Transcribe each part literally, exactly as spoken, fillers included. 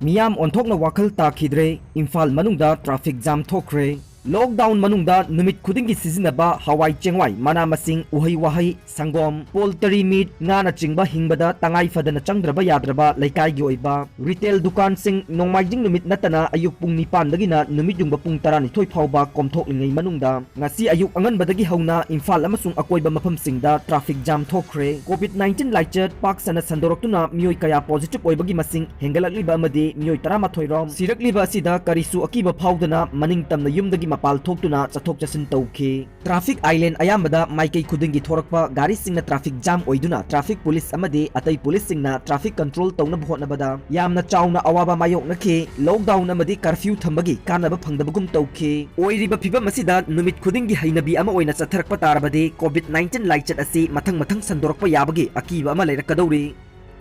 ꯃꯤꯌꯥꯝ ꯑꯣꯟꯊꯣꯛꯅ ꯋꯥꯈꯜ ꯇꯥꯈꯤꯗ꯭ꯔꯦ꯫ ꯏꯝꯐꯥꯜ ꯃꯅꯨꯡꯗ traffic jam ꯊꯣꯛꯈ꯭ꯔꯦ꯫ Lockdown ꯃꯅꯨꯡꯗ ꯅꯨꯃꯤꯠ ꯈꯨꯗꯤꯡꯒꯤ ꯁꯤꯖꯤꯟꯅꯕ ꯍꯋꯥꯏ ꯆꯦꯡꯋꯥꯏ, ꯃꯅꯥ ꯃꯁꯤꯡ, ꯎꯍꯩ ꯋꯥꯍꯩ, ꯁꯪꯒꯣꯝ, poultry meat, ꯉꯥꯅꯆꯤꯡꯕ ꯍꯤꯡꯕꯗ ꯇꯉꯥꯏ ꯐꯗꯅ ꯆꯪꯗ꯭ꯔꯕ ꯌꯥꯗ꯭ꯔꯕ ꯂꯩꯀꯥꯏꯒꯤ ꯑꯣꯏꯕ retail ꯗꯨꯀꯥꯟꯁꯤꯡ ꯅꯣꯡꯃꯥꯏꯖꯤꯡ ꯅꯨꯃꯤꯠ ꯅꯠꯇꯅ ꯑꯌꯨꯛ ꯄꯨꯡ ꯅꯤꯄꯥꯟꯗꯒꯤꯅ ꯅꯨꯃꯤꯠ ꯌꯨꯡꯕ ꯄꯨꯡ ꯇꯔꯥꯅꯤꯊꯣꯏ ꯐꯥꯎꯕ ꯀꯣꯝꯊꯣꯛꯂꯤꯉꯩ ꯃꯅꯨꯡꯗ ꯉꯁꯤ ꯑꯌꯨꯛ ꯑꯉꯟꯕꯗꯒꯤ ꯍꯧꯅ ꯏꯝꯐꯥꯜ ꯑꯃꯁꯨꯡ ꯑꯀꯣꯏꯕ ꯃꯐꯝꯁꯤꯡꯗ traffic jam ꯊꯣꯛꯈ꯭ꯔꯦ꯫ COVID nineteen ꯂꯥꯏꯆꯠ ꯄꯥꯛ ꯁꯟꯅ ꯁꯟꯗꯣꯔꯛꯇꯨꯅ ꯃꯤꯑꯣꯏ ꯀꯌꯥ positive ꯑꯣꯏꯕꯒꯤ ꯃꯁꯤꯡ ꯍꯦꯟꯒꯠꯂꯛꯂꯤꯕ ꯑꯃꯗꯤ ꯃꯤꯑꯣꯏ ꯇꯔꯥꯃꯥꯊꯣꯏ ꯔꯣꯝ ꯁꯤꯔꯛꯂꯤꯕ ꯑꯁꯤꯗ ꯀꯔꯤꯁꯨ ꯑꯀꯤꯕ ꯐꯥꯎꯗꯅ ꯃꯅꯤꯡ ꯇꯝꯅ ꯌꯨꯝꯗꯒꯤ ꯃꯄꯥꯜ ꯊꯣꯛꯇꯨꯅ ꯆꯠꯊꯣꯛ ꯆꯠꯁꯤꯟ ꯇꯧꯈꯤ꯫ Traffic island ꯑꯌꯥꯝꯕꯗ ꯃꯥꯏꯀꯩ ꯈꯨꯗꯤꯡꯒꯤ ꯊꯣꯔꯛꯄ ꯒꯥꯔꯤꯁꯤꯡꯅ traffic jam ꯑꯣꯏꯗꯨꯅ traffic police ꯑꯃꯗꯤ ꯑꯇꯩ policeꯁꯤꯡꯅ traffic control ꯇꯧꯅꯕ ꯍꯣꯠꯅꯕꯗ ꯌꯥꯝꯅ ꯆꯥꯎꯅ ꯑꯋꯥꯕ ꯃꯥꯌꯣꯛꯅꯈꯤ꯫ Lockdown ꯑꯃꯗꯤ curfew ꯊꯝꯕꯒꯤ ꯀꯥꯟꯅꯕ ꯐꯪꯗꯕꯒꯨꯝ ꯇꯧꯈꯤ꯫ ꯑꯣꯏꯔꯤꯕ ꯐꯤꯚꯝ ꯑꯁꯤꯗ ꯅꯨꯃꯤꯠ ꯈꯨꯗꯤꯡꯒꯤ ꯍꯩꯅꯕꯤ ꯑꯃ ꯑꯣꯏꯅ ꯆꯠꯊꯔꯛꯄ ꯇꯥꯔꯕꯗꯤ COVID nineteen ꯂꯥꯏꯆꯠ ꯑꯁꯤ ꯃꯊꯪ ꯃꯊꯪ ꯁꯟꯗꯣꯔꯛꯄ ꯌꯥꯕꯒꯤ ꯑꯀꯤꯕ ꯑꯃ ꯂꯩꯔꯛꯀꯗꯧꯔꯤ꯫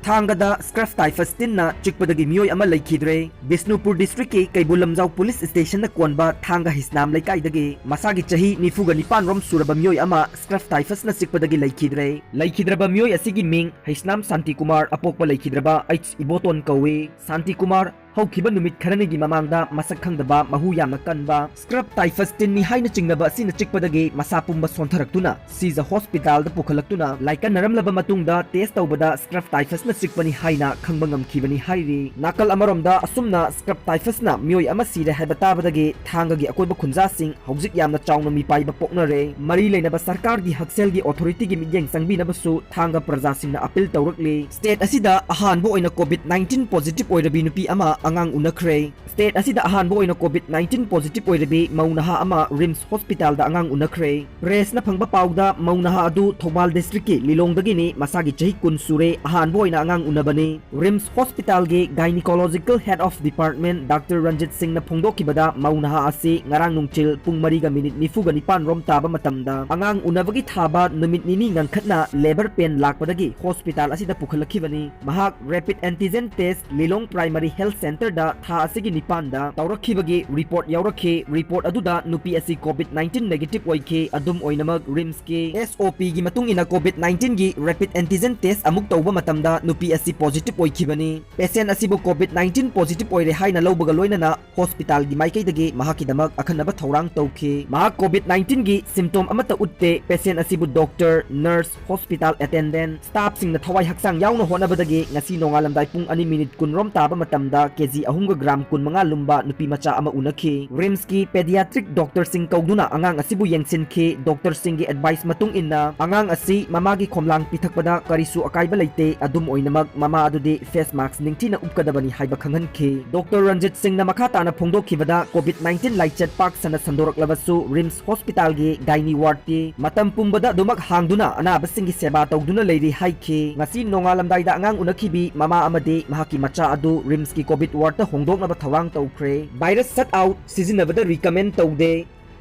ꯊꯥꯡꯒꯗ scrub typhus ꯇꯤꯟꯅ ꯆꯤꯛꯄꯗꯒꯤ ꯃꯤꯑꯣꯏ ꯑꯃ ꯂꯩꯈꯤꯗ꯭ꯔꯦ꯫ ꯕꯤꯁꯅꯨꯄꯨꯔ districtꯀꯤ ꯀꯩꯕꯨꯜ ꯂꯝꯖꯥꯎ police stationꯅ ꯀꯣꯟꯕ ꯊꯥꯡꯒ ꯍꯤꯁꯅꯥꯝ ꯂꯩꯀꯥꯏꯗꯒꯤ ꯃꯁꯥꯒꯤ ꯆꯍꯤ ꯅꯤꯐꯨꯒ ꯅꯤꯄꯥꯟ ꯔꯣꯝ ꯁꯨꯔꯕ ꯃꯤꯑꯣꯏ ꯑꯃ scrub typhusꯅ ꯆꯤꯛꯄꯗꯒꯤ ꯂꯩꯈꯤꯗ꯭ꯔꯦ꯫ ꯂꯩꯈꯤꯗ꯭ꯔꯕ ꯃꯤꯑꯣꯏ ꯑꯁꯤꯒꯤ ꯃꯤꯡ ꯍꯩꯁꯅꯥꯝ ꯁꯥꯟꯇꯤꯀꯨꯃꯥꯔ, ꯑꯄꯣꯛꯄ ꯂꯩꯈꯤꯗ꯭ꯔꯕ ꯑꯩꯆ ꯏꯕꯣꯇꯣꯟ ꯀꯧꯏ꯫ ꯁꯥꯟꯇꯤꯀꯨꯃꯥꯔ ꯍꯧꯈꯤꯕ ꯅꯨꯃꯤꯠ ꯈꯔꯅꯤꯒꯤ ꯃꯃꯥꯡꯗ ꯃꯁꯛ ꯈꯪꯗꯕ ꯃꯍꯨ ꯌꯥꯝꯅ ꯀꯟꯕ scrub typhus ꯇꯤꯟꯅꯤ ꯍꯥꯏꯅ ꯆꯤꯡꯅꯕ ꯑꯁꯤꯅ ꯆꯤꯛꯄꯗꯒꯤ ꯃꯁꯥ ꯄꯨꯝꯕ ꯁꯣꯟꯊꯔꯛꯇꯨꯅ ꯁꯤꯖ hospitalꯗ ꯄꯨꯈꯠꯂꯛꯇꯨꯅ ꯂꯥꯏꯀꯠꯅꯔꯝꯂꯕ ꯃꯇꯨꯡꯗ test ꯇꯧꯕꯗ scrub typhusꯅ ꯆꯤꯛꯄꯅꯤ ꯍꯥꯏꯅ ꯈꯪꯕ ꯉꯝꯈꯤꯕꯅꯤ ꯍꯥꯏꯔꯤ꯫ ꯅꯥꯀꯜ ꯑꯃꯔꯣꯝꯗ ꯑꯁꯨꯝꯅ scrub typhusꯅ ꯃꯤꯑꯣꯏ ꯑꯃ ꯁꯤꯔꯦ ꯍꯥꯏꯕ ꯇꯥꯕꯗꯒꯤ ꯊꯥꯡꯒꯒꯤ ꯑꯀꯣꯏꯕ ꯈꯨꯟꯖꯥꯁꯤꯡ ꯍꯧꯖꯤꯛ ꯌꯥꯝꯅ ꯆꯥꯎꯅ ꯃꯤꯄꯥꯏꯕ ꯄꯣꯛꯅꯔꯦ꯫ ꯃꯔꯤ ꯂꯩꯅꯕ ꯁꯔꯀꯥꯔꯒꯤ ꯍꯛꯁꯦꯜꯒꯤ authorityꯒꯤ ꯃꯤꯠꯌꯦꯡ ꯆꯪꯕꯤꯅꯕꯁꯨ ꯊꯥꯡꯒ ꯄ꯭ꯔꯖꯥꯁꯤꯡꯅ appeal ꯇꯧꯔꯛꯂꯤ꯫ State ꯑꯁꯤꯗ ꯑꯍꯥꯟꯕ ꯑꯣꯏꯅ COVID nineteen positive ꯑꯣꯏꯔꯕꯤ ꯅꯨꯄꯤ ꯑꯃ ꯑꯉꯥꯡ ꯎꯅꯈ꯭ꯔꯦ꯫ State ꯑꯁꯤꯗ ꯑꯍꯥꯟꯕ ꯑꯣꯏꯅ COVID nineteen positive ꯑꯣꯏꯔꯕꯤ ꯃꯧ ꯅꯍꯥ ꯑꯃ RIMS hospitalꯗ ꯑꯉꯥꯡ ꯎꯅꯈ꯭ꯔꯦ꯫ Pressꯅ ꯐꯪꯕ ꯄꯥꯎꯗ ꯃꯧ ꯅꯍꯥ ꯑꯗꯨ ꯊꯧꯕꯥꯜ districtꯀꯤ ꯂꯤꯂꯣꯡꯗꯒꯤꯅꯤ, ꯃꯁꯥꯒꯤ ꯆꯍꯤ ꯀꯨꯟ ꯁꯨꯔꯦ, ꯑꯍꯥꯟꯕ ꯑꯣꯏꯅ ꯑꯉꯥꯡ ꯎꯅꯕꯅꯤ꯫ RIMS hospitalꯒꯤ gynecological head of department Doctor Ranjit ꯁꯤꯡꯅ ꯐꯣꯡꯗꯣꯛꯈꯤꯕꯗ ꯃꯧ ꯅꯍꯥ ꯑꯁꯤ ꯉꯔꯥꯡ ꯅꯨꯡꯊꯤꯜ ꯄꯨꯡ ꯃꯔꯤꯒ minute ꯅꯤꯐꯨꯒ ꯅꯤꯄꯥꯟ ꯔꯣꯝ ꯇꯥꯕ ꯃꯇꯝꯗ ꯑꯉꯥꯡ ꯎꯅꯕꯒꯤ ꯊꯥꯕ ꯅꯨꯃꯤꯠ ꯅꯤꯅꯤ ꯉꯟꯈꯠꯅ labour pain ꯂꯥꯛꯄꯗꯒꯤ hospital ꯑꯁꯤꯗ ꯄꯨꯈꯠꯂꯛꯈꯤꯕꯅꯤ꯫ ꯃꯍꯥꯛ rapid antigen test ꯂꯤꯂꯣꯡ Primary Health Centre ꯁꯦꯟꯇꯔꯗ ꯊꯥ ꯑꯁꯤꯒꯤ ꯅꯤꯄꯥꯟꯗ ꯇꯧꯔꯛꯈꯤꯕꯒꯤ ꯔꯤꯄꯣꯔꯠ ꯌꯥꯎꯔꯛꯈꯤ꯫ ꯔꯤꯄꯣꯔꯠ ꯑꯗꯨꯗ ꯅꯨꯄꯤ ꯑꯁꯤ ꯀꯣꯚꯤꯗ ꯅꯥꯏꯟꯇꯤꯟ ꯅꯦꯒꯦꯇꯤꯚ ꯑꯣꯏꯈꯤ꯫ ꯑꯗꯨꯝ ꯑꯣꯏꯅꯃꯛ, ꯔꯤꯝꯁꯀꯤ ꯑꯦꯁ ꯑꯣ ꯄꯤꯒꯤ ꯃꯇꯨꯡ ꯏꯟꯅ, ꯀꯣꯚꯤꯗ ꯅꯥꯏꯟꯇꯤꯟꯒꯤ ꯔꯦꯄꯤꯗ ꯑꯦꯟꯇꯤꯖꯦꯟ ꯇꯦꯁ ꯑꯃꯨꯛ ꯇꯧꯕ ꯃꯇꯝꯗ ꯅꯨꯄꯤ ꯑꯁꯤ ꯄꯣꯖꯤꯇꯤꯚ ꯑꯣꯏꯈꯤꯕꯅꯤ꯫ ꯄꯦꯁꯦꯟ ꯑꯁꯤꯕꯨ ꯀꯣꯚꯤꯗ ꯅꯥꯏꯟꯇꯤꯟ ꯄꯣꯖꯤꯇꯤꯚ ꯑꯣꯏꯔꯦ ꯍꯥꯏꯅ ꯂꯧꯕꯒ ꯂꯣꯏꯅꯅ ꯍꯣꯁꯄꯤꯇꯥꯜꯒꯤ ꯃꯥꯏꯀꯩꯗꯒꯤ ꯃꯍꯥꯛꯀꯤꯗꯃꯛ ꯑꯈꯟꯅꯕ ꯊꯧꯔꯥꯡ ꯇꯧꯈꯤ꯫ ꯃꯍꯥꯛ ꯀꯣꯚꯤꯗ ꯅꯥꯏꯟꯇꯤꯟꯒꯤ ꯁꯤꯝꯇꯣꯝ ꯑꯃꯠꯇ ꯎꯠꯇꯦ꯫ ꯄꯦꯁꯦꯟ ꯑꯁꯤꯕꯨ ꯗꯣꯛꯇꯔ, ꯅꯔꯁ, ꯍꯣꯁꯄꯤꯇꯥꯜ ꯑꯦꯇꯦꯟꯗꯦꯟꯠ, ꯁ꯭ꯇꯥꯐꯁꯤꯡꯅ ꯊꯋꯥꯏ ꯍꯛꯆꯥꯡ ꯌꯥꯎꯅ ꯍꯣꯠꯅꯕꯗꯒꯤ ꯉꯁꯤ ꯅꯣꯡꯉꯥꯜꯂꯝꯗꯥꯏ ꯄꯨꯡ ꯑꯅꯤ ꯃꯤꯅꯤꯠ ꯀꯨꯟꯔꯣꯝ ꯇꯥꯕ ꯃꯇꯝꯗ ꯀꯦꯖꯤ ꯑꯍꯨꯝꯒ ꯒ꯭ꯔꯥꯝ ꯀꯨꯟꯃꯉꯥ ꯂꯨꯝꯕ ꯅꯨꯄꯤ ꯃꯆꯥ ꯑꯃ ꯎꯅꯈꯤ꯫ ꯔꯤꯝꯁꯀꯤ ꯄꯦꯗꯤꯌꯥꯇ꯭ꯔꯤꯛ ꯗꯣꯛꯇꯔꯁꯤꯡ ꯀꯧꯗꯨꯅ ꯑꯉꯥꯡ ꯑꯁꯤꯕꯨ ꯌꯦꯡꯁꯤꯟꯈꯤ꯫ ꯗꯣꯛꯇꯔꯁꯤꯡꯒꯤ ꯑꯦꯗꯚꯥꯏꯁ ꯃꯇꯨꯡ ꯏꯟꯅ ꯑꯉꯥꯡ ꯑꯁꯤ ꯃꯃꯥꯒꯤ ꯈꯣꯝꯂꯥꯡ ꯄꯤꯊꯛꯄꯗ ꯀꯔꯤꯁꯨ ꯑꯀꯥꯏꯕ ꯂꯩꯇꯦ꯫ ꯑꯗꯨꯝ ꯑꯣꯏꯅꯃꯛ, ꯃꯃꯥ ꯑꯗꯨꯗꯤ ꯐꯦꯁ ꯃꯥꯁꯛ ꯅꯤꯡꯊꯤꯅ ꯎꯞꯀꯗꯕꯅꯤ ꯍꯥꯏꯕ ꯈꯪꯍꯟꯈꯤ꯫ ꯗꯣꯛꯇꯔ ꯔꯟꯖꯤꯠ ꯁꯤꯡꯅ ꯃꯈꯥ ꯇꯥꯅ ꯐꯣꯡꯗꯣꯛꯈꯤꯕꯗ, ꯀꯣꯚꯤꯗ ꯅꯥꯏꯟꯇꯤꯟ ꯂꯥꯏꯆꯠ ꯄꯥꯛ ꯁꯟꯅ ꯁꯟꯗꯣꯔꯛꯂꯕꯁꯨ, ꯔꯤꯝꯁ ꯍꯣꯁꯄꯤꯇꯥꯜꯒꯤ ꯒꯥꯏꯅꯤ ꯋꯥꯔꯗꯇꯤ ꯃꯇꯝ ꯄꯨꯝꯕꯗ ꯑꯗꯨꯃꯛ ꯍꯥꯡꯗꯨꯅ ꯑꯅꯥꯕꯁꯤꯡꯒꯤ ꯁꯦꯕꯥ ꯇꯧꯗꯨꯅ ꯂꯩꯔꯤ ꯍꯥꯏꯈꯤ꯫ ꯉꯁꯤ ꯅꯣꯡꯉꯥꯜꯂꯝꯗꯥꯏꯗ ꯑꯉꯥꯡ ꯎꯅꯈꯤꯕꯤ ꯃꯃꯥ ꯑꯃꯗꯤ ꯃꯍꯥꯛꯀꯤ ꯃꯆꯥ ꯑꯗꯨ ꯔꯤꯝꯁꯀꯤ ꯀꯣꯚꯤꯗ ꯋꯥꯔꯗꯇ ꯍꯣꯡꯗꯣꯛꯅꯕ ꯊꯧꯔꯥꯡ ꯇꯧꯈ꯭ꯔꯦ꯫ ꯚꯥꯏꯔꯁ ꯁꯠ ꯑꯥꯎꯠ ꯁꯤꯖꯤꯟꯅꯕꯗ ꯔꯤꯀꯃꯦꯟ ꯇꯧꯗꯦ꯫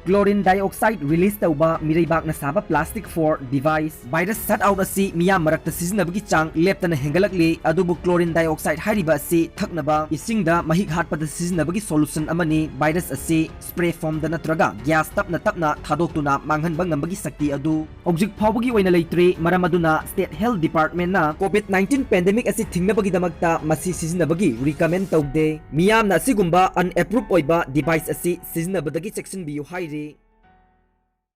ꯀ꯭ꯂꯣꯔꯤꯟ ꯗꯥꯏꯑꯣꯛꯁꯥꯏꯗ ꯔꯤꯂꯤꯖ ꯇꯧꯕ ꯃꯤꯔꯩꯕꯥꯛꯅ ꯁꯥꯕ ꯄ꯭ꯂꯥꯁꯇꯤꯛ ꯐꯣꯔ ꯗꯤꯚꯥꯏꯁ꯫ ꯚꯥꯏꯔꯁ ꯁꯠ ꯑꯥꯎꯠ ꯑꯁꯤ ꯃꯤꯌꯥꯝ ꯃꯔꯛꯇ ꯁꯤꯖꯤꯟꯅꯕꯒꯤ ꯆꯥꯡ ꯂꯦꯞꯇꯅ ꯍꯦꯟꯒꯠꯂꯛꯂꯤ, ꯑꯗꯨꯕꯨ ꯀ꯭ꯂꯣꯔꯤꯟ ꯗꯥꯏꯑꯣꯛꯁꯥꯏꯗ ꯍꯥꯏꯔꯤꯕ ꯑꯁꯤ ꯊꯛꯅꯕ ꯏꯁꯤꯡꯗ ꯃꯍꯤꯛ ꯍꯥꯠꯄꯗ ꯁꯤꯖꯤꯟꯅꯕꯒꯤ ꯁꯣꯂꯨꯁꯟ ꯑꯃꯅꯤ꯫ ꯚꯥꯏꯔꯁ ꯑꯁꯤ ꯁ꯭ꯄ꯭ꯔꯦ ꯐꯣꯝꯗ ꯅꯠꯇ꯭ꯔꯒ ꯒ꯭ꯌꯥꯁ ꯇꯞꯅ ꯇꯞꯅ ꯊꯥꯗꯣꯛꯇꯨꯅ ꯃꯥꯡꯍꯟꯕ ꯉꯝꯕꯒꯤ ꯁꯛꯇꯤ ꯑꯗꯨ ꯍꯧꯖꯤꯛ ꯐꯥꯎꯕꯒꯤ ꯑꯣꯏꯅ ꯂꯩꯇ꯭ꯔꯤ꯫ ꯃꯔꯝ ꯑꯗꯨꯅ, ꯁ꯭ꯇꯦꯠ ꯍꯦꯜꯊ ꯗꯤꯄꯥꯔꯠꯃꯦꯟꯠꯅ ꯀꯣꯚꯤꯗ ꯅꯥꯏꯟꯇꯤꯟ ꯄꯦꯟꯗꯦꯃꯤꯛ ꯑꯁꯤ ꯊꯤꯡꯅꯕꯒꯤꯗꯃꯛꯇ ꯃꯁꯤ ꯁꯤꯖꯤꯟꯅꯕꯒꯤ ꯔꯤꯀꯃꯦꯟ ꯇꯧꯗꯦ꯫ ꯃꯤꯌꯥꯝꯅ ꯑꯁꯤꯒꯨꯝꯕ ꯑꯟꯑꯦꯄ꯭ꯔꯨꯚ ꯑꯣꯏꯕ ꯗꯤꯚꯥꯏꯁ ꯑꯁꯤ ꯁꯤꯖꯤꯟꯅꯕꯗꯒꯤ ꯆꯦꯛꯁꯤꯟꯕꯤꯌꯨ ꯍꯥꯏꯔꯤ꯫